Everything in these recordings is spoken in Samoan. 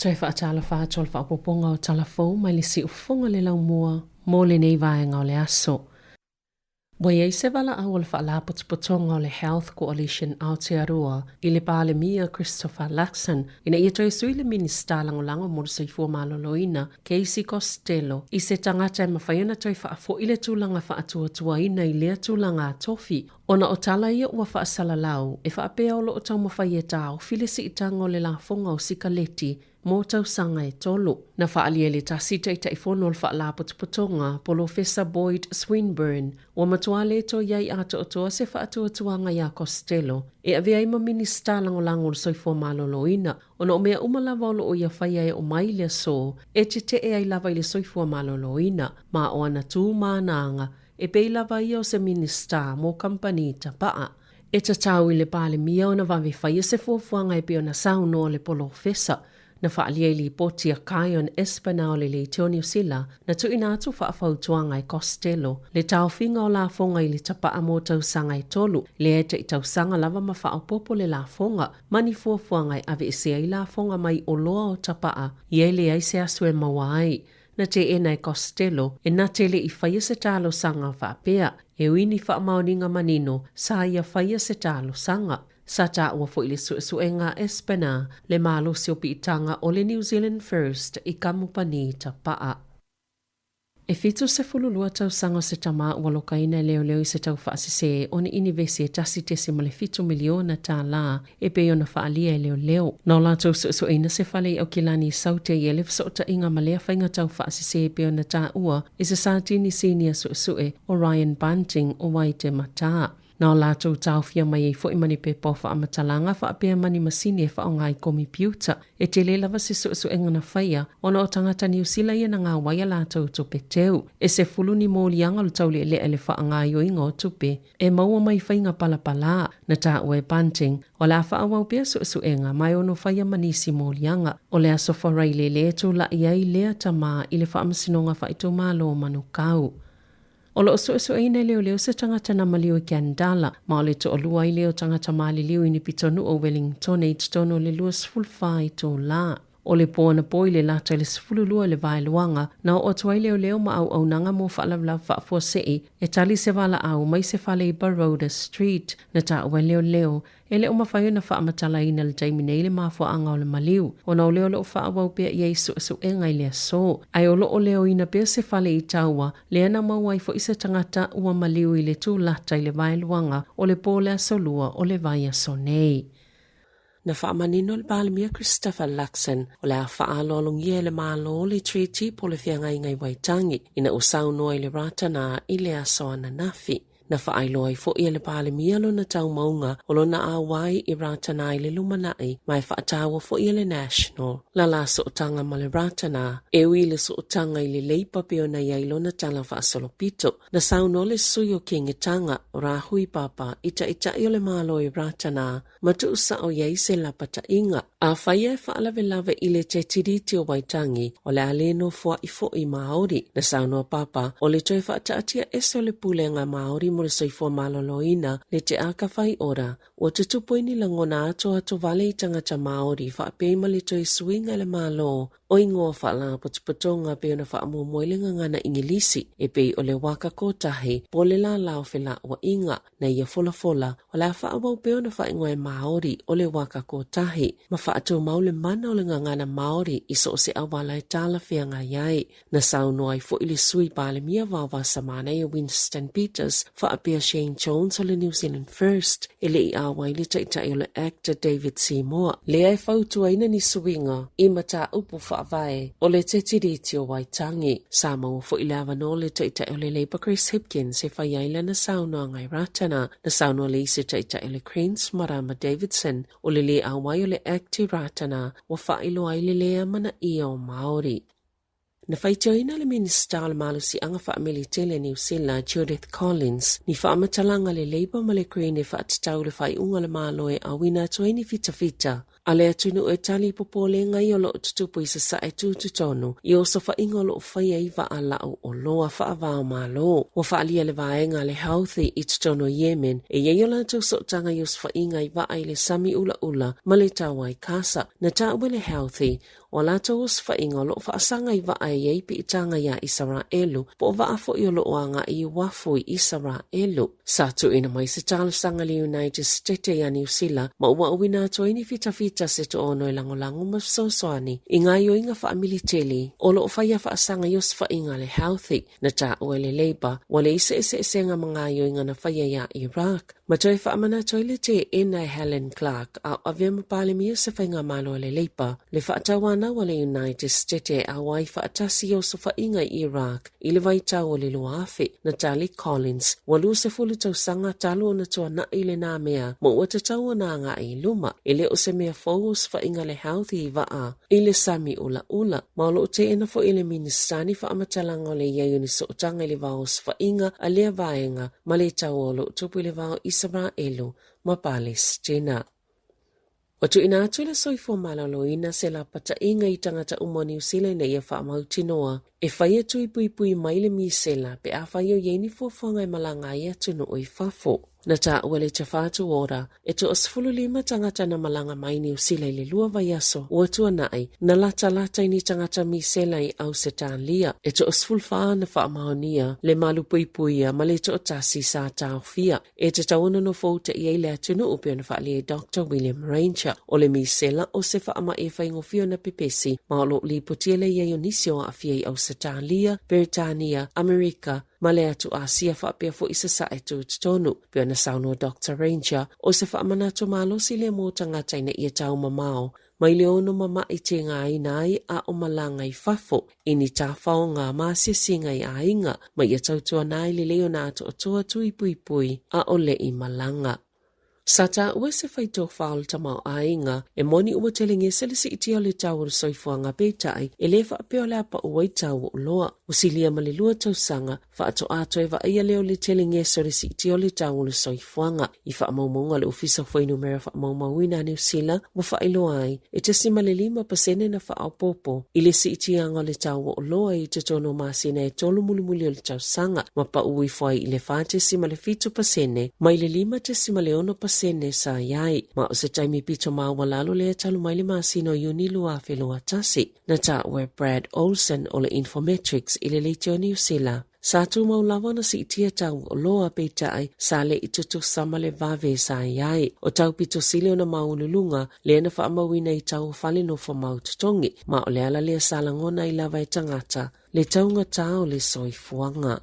Toe faatalofa atu o le faaopoopoga o tala fou mai le siufofoga le laumua mo lenei vaega o le aso. Ua i ai se valaau a le Faalapotopotoga o le Health Coalition Aotearoa i le Palemia Christopher Luxon ina ia toe sui le Minisita Lagolago mo le Soifua Maloloina Casey Costello i se tagata e mafai ona toe faafoi le tulaga faatuatuaina i lea tulaga tofi ona o tala ia ua faasalalau e faapea o lo o taumafai e taofi le siitaga o le lafoga o sikaleti mo tausaga e tolu. Na faaalia e le tasi Taitaifono o le Faalapotopotoga, Polofesa Boyd Swinburn, ua matua le toe i ai atoatoa se faatuatuaga iā Costello e avea ai ma Minisita Lagolago o le Soifua Maloloina, ona o mea uma lava o lo o ia faia e oo mai i le aso e tetee ai lava i le soifua maloloina, ma o ana tu ma ana aga e pei lava ia o se Minisita mo kamupani tapaa. E tatau i le Palemia ona vave faia se fuafuaga e pei ona saunoa le Polofesa. Na faaalia i lipoti a Kion Espiner o le Leitio Niu Sila, na tuuina atu faafautuaga e Costello le taofiga o lafoga i le tapaa mo tausaga e tolu, lea e tai tausaga lava ma faaopoopo le lafoga, ma ni fuafuaga e aveesea ai lafoga mai oloa o tapaa ia e leai se aso e maua ai. Na teena e Costello e na te le i faia se talosaga faapea, e ui ni faamaoniga manino sa ia faia se talosaga. Sa taua foi i le suesuega a Espiner le malosi o piitaga o le New Zealand First i kamupani tapaa. E 72 tausaga o se tama ua lokaina e leoleo i se tau faasese o ni inivesi e $1.7 miliona tālā e pei ona faaalia e leoleo. Na o latou suesueina se fale i Aukilani i Saute i le fesootaiga ma lea faiga tau faasese e pei ona taua e se Satini Sinia Suesue o Ryan Bunting o Waitematā. Na o latou taofia mai ai foi ma ni pepa o faamatalaga faapea ma ni masini e faaaoga i komipiuta. E tele lava se suesuega na faia ona o tagata Niu Sila ia na gauai a latou tupe teu. E 10 ni moliaga o le taulealea i le faagaoioiga o tupe e maua mai faiga palapalā na taua e Bunting, o le a faaauau pea suesuega ma e ono faia ma nisi moliaga. O le aso Farailele e tula'i ai lea tama i le Faamasinoga Faaitumalo o Manukau. O lo o suesueina e leoleo se tagata na maliu i Kandala, ma o le toalua ai lea o tagata maliliu i ni pitonuu o Wellingtone i totonu o le 24 itulā. O le po anapo i le lata i le 12 i le vaeluaga, na oo atu ai leoleo ma auaunaga mo faalavelave faafuasei e tali se valaau mai se fale i Baroda Street. Na taua e leoleo, e le o mafai ona faamatalaina i le taimi nei le mafuaaga o le maliu, ona o lea o lo o faaauau pea i ai suesuega i le aso. Ae o lo o leoina pea se fale i taua, lea na maua ai foi se tagata ua maliu i le tulata i le vaeluaga o le po o le aso Lua o le vaiaso nei. Na faamanino le Palemia Christopher Luxon o le a faaaloalogia e le Malo le Treaty po o le Feagaiga i Waitangi ina ua saunoa i le Ratana i le aso ananafi. Na faailoa ai foi e le Palemia lona taumauga o lona auai i Ratana i le lumanai ma e faataua foi e le National la la sootaga ma le Ratana e ui i le sootaga i le Leipa pei ona i ai lona tala faasolopito. Na saunoa le sui o Kingitanga, Rahui Papa, i taitai o le Malo i Ratana ma tuusao i ai se lapataiga. Afai e faalavelave i le Te Tiriti o Waitangi, o le a le nofoaʻi foʻi Māori. Na saunoa Papa, o le toe faataatia ese o le Pulega Māori mo le Soifua Maloloina le Te Aka Whai Ora, ua tutupu ai ni lagona atoato wale i tagata Māori faapea ma le toe suiga i le Malo o ingoa faalapotopotoga pei ona faamuamua i le gagana Igilisi e pei o le Waka Kotahi po o le Lala o Felauaiga. Na ia folafola, o le a faaauau pea ona faaigoa e Māori o le Waka Kotahi ma faatumau le mana o le gagana Māori i so o se auala e talafeagai ai. Na saunoa ai foi le Sui Palemia Vaovasamanaia Winston Peters faapea Shane Jones o le New Zealand First e le i auai le taitai o le ACT David Seymour, lea e fautuaina ni suiga i mataupu faavae o le Te Tiriti o Waitangi. Sa maua foi le avanoa o le taitai o le Labour Chris Hipkins e fai ai lana saunoaga i Ratana. Na saunoa le isi taitai o le Greens Marama Davidson o le lē auai o le ACT i Ratana ua faailoa ai le lē amanaia o Māori. Na faitioina le Minisita o le Malosiaga Faamelitele Niu Sila, Judith Collins, ni faamatalaga le Labour ma le Green e faatatau le faaiuga a le Malo e auina atu ai ni fitafita. a le atunuu e tali i popolega ia o lo o tutupu i Sasae Tutotonu i osofaiga o lo o faia i vaa lau oloa faava-o-Malo. Ua faaalia le vaega a le Houthi i totonu o Yemen e i ai o latou sootaga i osofaiga i vaa i le sami ulaula ma le taua i Kasa. Na taua e le Houthi o a latou osofaiga o lo o faasaga i vaa e i ai piitaga iā Isaraelu po o vaa foi o lo o agai i uafu i Isaraelu. Sa tuuina mai se talosaga i le United State ia Niu Sila ma ua auina atu ai ni fitafita se toaono e lagolago ma fesoasoani i gaoioiga faamiliteli o lo o faia faasaga i osofaiga a le Houthi. Na taua e le Labour ua leai se eseesega ma gaoioiga na faia iā Iraq ma toe faamanatu ai le teena e Helen Clark a o avea ma Palemia se faigamalo a le Labour le faatauanau a le United State e auai faatasi i osofaiga i Iraq i le vaitau o le 2000. Na tali Collins, ua 20 tausaga talu ona tuanai lena mea ma ua tatau ona agai i luma. E le o se mea fou osofaiga le Houthi i vaa i le sami ulaula, ma o lo o teena foi e le Minisita ni faamatalaga o le i ai o ni sootaga i le va o osofaiga a lea vaega ma le taua o lo o tupu i le va o Isaraelu ma Palesitina. Ua tuuina atu e le Soifua Maloloina se lapataiga i tagata uma o Niu Sila ina ia faamautinoa e fai atu i puipui mai le misela pe afai o i ai ni fuafuaga e malaga ai i atunuu i fafo. Na taua le Te Whatu Ora e toa-15 tagata na malaga mai Niu Sila i le lua vaiaso ua tuanai, na latalata i ni tagata misela i Ausetalia. E toa-14 na faamaonia le malupuipuia ma le toatasi sa taofia. E tatau ona nofo uta i ai le atunuu pei ona faaalia e Doctor William Ranger. O le misela o se faamai e faigofie ona pepesi ma o lo o lipotia le i ai o nisi o aafia i Ausetalia, Peretania, Amerika, ma le atu Asia faapea foi Sasae Tutotonu. Pei ona saunoa Doctor Ranger, o se faamanatu malosi lea mo tagata ina ia taumamao mai le ono mama'i tigaina ai a o malaga i fafo i ni tafaoga ma asiasiga i aiga, ma ia tautuana ai lelei ona atoatoa tui puipui a o le'i malaga. Sa taua se faitofa o le tamaoaiga e moni ua telegese le siitia o le tau o le soifuaga peitai e le faapea o le a pau ai tau o oloa. Ua silia ma le lua tausaga faatoa toe vaaia lea o le telegese o le siitia o le tau o le soifuaga. I faamaumauga a le Ofisa o Fuainumera Faamaumauina a Niu Sila ua faailoa ai, e 0.5% na faaopoopo i le siitiaga o le tau o oloa i totonu o masina e tolu mulimuli o le tausaga, ma pau ifo ai i le 4.7% mai le 5.6% sa i ai. Ma o se taimi pito maualalo lea talu mai le masina o Iuni 2021. Na taua e Brad Olsen o le Infometrics i le leitio Niu Sila. Sa tumau lava ona siitia tau oloa peitai sa le i tutusa ma le vave sa i ai. O tau pito sili ona maualuluga lea na faamauina i tau o fale nofo mau totogi, ma o le ala lea sa lagona ai lava e tagata le taugatā o le soifuaga.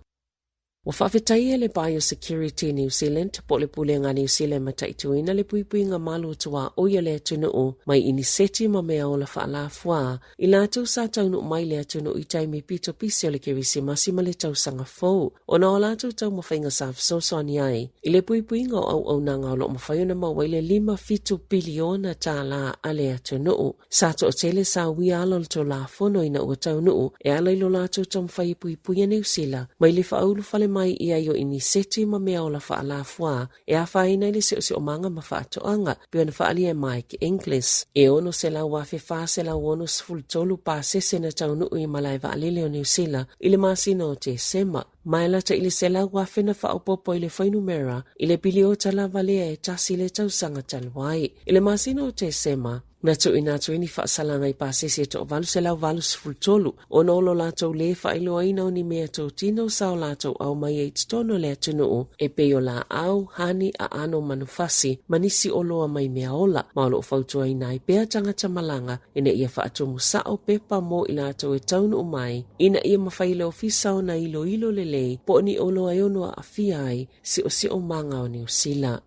Ua faafetaia e le Biosecurity New Zealand po o le Pulega a Niu Sila e mataituina le puipuiga malu o tuaoi a le atunuu mai iniseti ma meaola faalafuā i latou sa taunuu mai le atunuu i taimi pito pisi o le Kerisimasi ma le Tausaga Fou, ona o a latou taumafaiga sa fesoasoani ai i le puipuiga o auaunaga o lo o mafai ona maua ai le 57 piliona tālā a le atunuu. Sa toatele sa uia ala o le Tulafono ina ua taunuu e ala i lo latou taumafai e puipuia Niu Sila mai le faaulufale mai i ai o iniseti ma meaola faalafuā e afaina ai le siosiomaga ma faatoaga, pei ona faaalia e Mike Inglis. E 600,463 pasese na taunuu i malae vaalele o Niu Sila i le masina o Tesema, ma e lata i le 100,000 na faaopoopo i le fuainumera i le piliota lava lea e tasi le tausaga talu ai. I le masina o Tesema, Na tuuina atu ai ni faasalaga i pasese e toa-883 ona o lo latou lē faailoaina o ni mea totino sa o latou aumaia i totonu o le atunuu e pei o laau, hani, aano manufasi ma nisi oloa mai meaola, ma o lo o fautuaina ai pea tagata malaga ina ia faatumu sao pepa mo i latou e taunuu mai ina ia mafai e le ofisa ona iloilo lelei po o ni oloa e ono aafia ai siosiomaga o Niu Sila.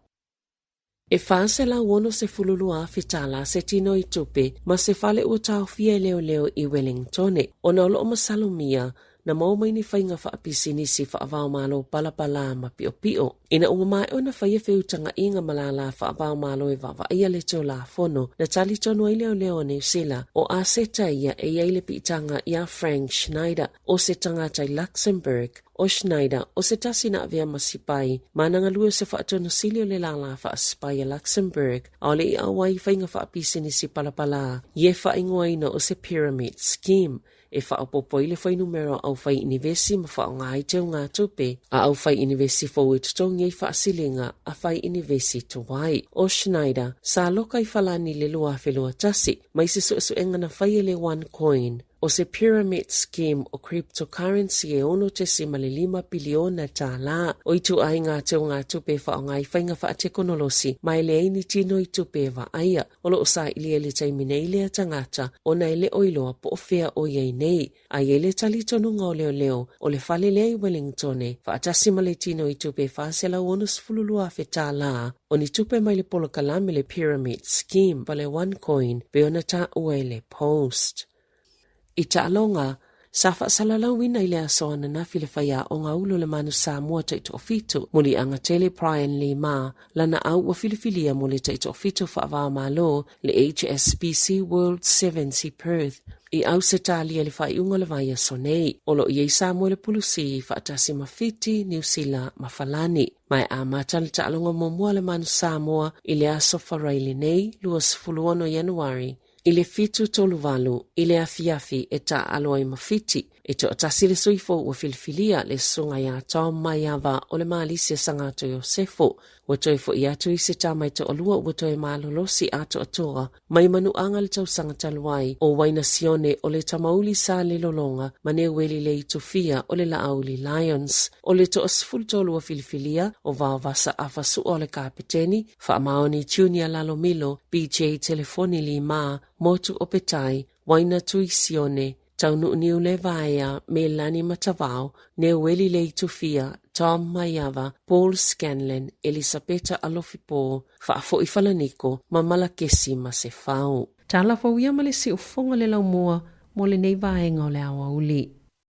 E $462,000 tālā se tino i tupe ma se fale ua taofia e leoleo i Wellingtone ona o lo o masalomia na maua mai ni faiga faapisinisi faava-o-Malo palapalā ma piʻopiʻo. Ina ua maea ona faia feutagaʻiga ma lālā faava-o-Malo e vaavaaia le Tulafono, na tali tonu ai leoleo a Niu Sila o aseta ia e i ai le piitaga iā Frank Schneider o se tagata i Luxembourg. ʻO Schneider, ʻo se tasi na avea ma sipai, ma na galue o se faatonusili o le lālā faasipai a Luxembourg, ʻaʻole i ʻauai i faiga faapisinisi palapalā i e faaigoaina o se pyramid scheme e faaopoopo ai le fuainumera o aufai inivesi ma faaaoga ai teugatupe a aufai inivesi fou e totogi ai faasiliga a fai inivesi tuai. ʻO Schneider, sa loka i Falani i le 2021 mai se suesuega na faia i le OneCoin, ʻO se pyramid scheme o cryptocurrency e 6.5 piliona tālā, o ituaiga teugatupe e faaaoga i faiga faatekonolosi ma e leai ni tino i tupe e vaaia. O lo o saili ai i le taimi nei lea tagata ona e le o iloa po o fea o i ai nei. A i ai le talitonuga o leoleo o le fale lea i Wellingtone faatasi ma le tino i tupe e $462,000 tālā o ni tupe mai le polokalame le pyramid scheme pa le OneCoin pei ona taua e le Post. I taaloga, sa faasalalauina i le aso ananafi le faiaoga ulu o le Manu Samoa taitoafitu, Muliaga Tele Brian Lee Ma, lana au ua filifilia mo le taitoafitu faava-o-Malo le HSBC World Sevens i Perth, i Ausetalia i le faaiuga o le vaiaso nei. O lo o i ai Samoa i le Pulusi faatasi ma Fiti, Niu Sila ma Falani. Ma e amata le taaloga muamua a le Manu Samoa i le aso Faraile nei, 26 Ianuari, I le 7:38 i le afiafi e taaalo ai ma Fiti, e toatasi le sui fou ua filifilia le susuga iā Tom Maiava o le Malisi a Sagato Iosefo. Ua toe fo'i atu i se tama e toalua ua toe malolosi atoatoa mai manuaga le tausaga talu ai, ʻo Waina Sione o le Tamauli Sa Lelologa ma Neueli Leitufia o le Laauli Lions. ʻO le toasefulutolu ua filifilia, ʻo Vaovasa Afa Su'a o le Kapeteni, Faamaoni Junior Lalomilo, BJ Telefoni Lima, Motu Opetai, Waina Tui Sione, Taunuu Niule Vaea, Melani Matavao, Neueli Leitufia, Tom Maiava, Paul Scanlon, Elisapeta Alofipo, Faafo'i Falaniko ma Malakesi Masefau. Tala fou ia ma le siufofoga o le laumua mo lenei vaega o le aoauli.